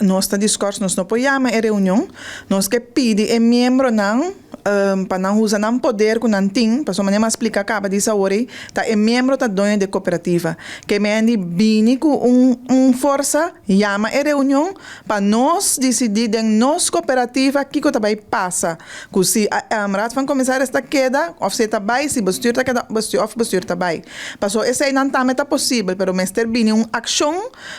Nos ta geschorst, nos no por yama e reunion. Nos ke pidi e miembronan pa nan usa nan poder ku nan tin, pasobra manera mi a splika kaba di awor, ta e miembro ta doño di kooperativa. Ke men di bini ku un forsa, yama e reunion pa nos disidí den nos kooperativa kiko ta bai pasa. Ku si raad van commissaris ta keda, òf si ta bai, si bestuur ta keda, bestuur, òf bestuur ta bai. Paso esei nan tambe ta posibel, pero mester bini un akshon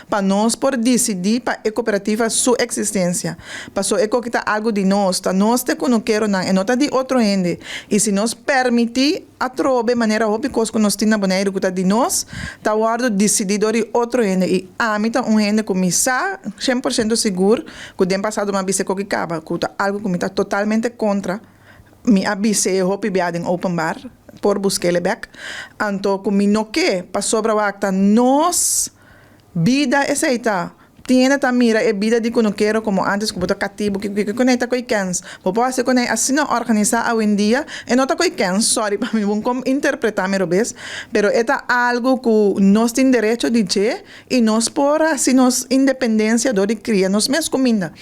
pa nos por disidí pa e kooperativa su eksistensia. Paso e ta algu di nos, ta nos ta kunukeronan, e no ta di otro hende. I si nos permití atrobe manera hopi kos ku nos tin na Boneiru ku ta di nos, ta wòrdu disidí dor di otro hende. I ami ta un hende ku mi sa 100% sigur ku den pasado mi a bisa ku kaba, ku ta algu ku mi ta totalmente kontra. Mi a bis'é hopi bia den openbaar por busk'é bèk. Anto ku mi no ke pasobra wak ta nos bida esei ta. Tiene ta mira e bida di kunukero komo antes ku bo ta katibu ku ku ta koi kens. Bo por hasi kuné asina organisá awendia e no ta koi kens, sorry pa mi bon kom interpretá mi robes, pero e ta algu ku nos tin derecho di dje i nos por hasi nos independensia dor di kria nos mes kuminda.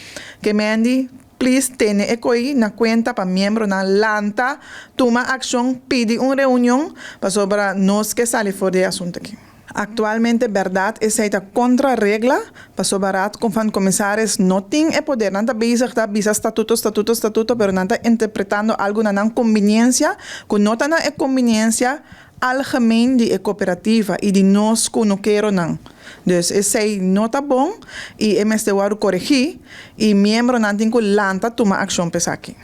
Ke men di please tene e koi na kuenta pa miembronan lanta tuma akshon, pidi un reunion pasobra nos ke sali for di e asuntu aki. Aktualmente bèrdat esei ta kontra regla pasobra raad van commissaris no tin e poder. Nan ta bezig ta bisa statuto, statuto, statuto, pero nan ta interpretando algu na nan konveniensia ku no ta na e konveniensia algemeen di e kooperativa i di nos kunukeronan. Dus esei no ta bon i e mester wòrdu koregí i miembronan tin ku lanta tuma akshon pa esaki.